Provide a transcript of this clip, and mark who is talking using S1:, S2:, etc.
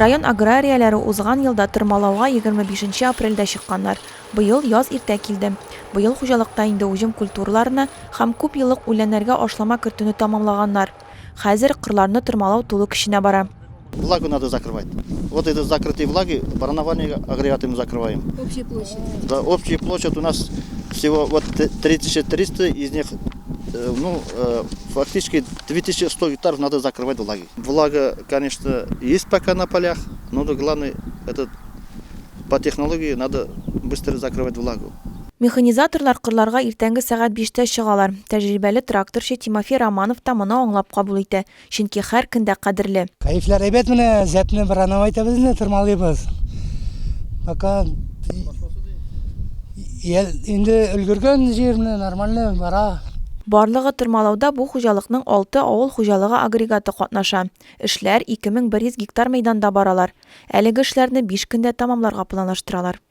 S1: Район аграрияләре узган елда тырмалауга 25 нче апрельдә чыкканнар. Быел яз иртә килде. Быел хуҗалыкта инде уҗым культураларына һәм күпьеллык үләннәргә ашлама кертүне тәмамлаганнар. Хәзер кырларны тырмалау тулы көченә бара.
S2: Влагу надо закрывать. Вот это закрытые влаги, боронование агрегатами закрываем.
S3: Общая площадь?
S2: Да, общая площадь у нас всего вот 3300, из них ну, фактически 2100 гектаров надо закрывать влаги. Влага, конечно, есть пока на полях, но главное, это по технологии надо быстро закрывать влагу.
S1: Механизаторлар кырларга иртәнге сәгать биштә чыгалар. Тәҗрибәле тракторчы Тимофей Романов та моны аңлап кабул итә, чөнки һәр көн дә кадерле.
S4: Кәефләр әйбәт менә, зәпне бороновать итәбез инде, тырмалыйбыз. Пока инде өлгергән җир менә нормально бара.
S1: Барлыгы тырмалауда бу хуҗалыкның алты авыл хуҗалыгы агрегаты катнаша. Эшләр 2100 гектар мәйданда баралар. Әлеге эшләрне биш көндә тәмамларга планлаштыралар.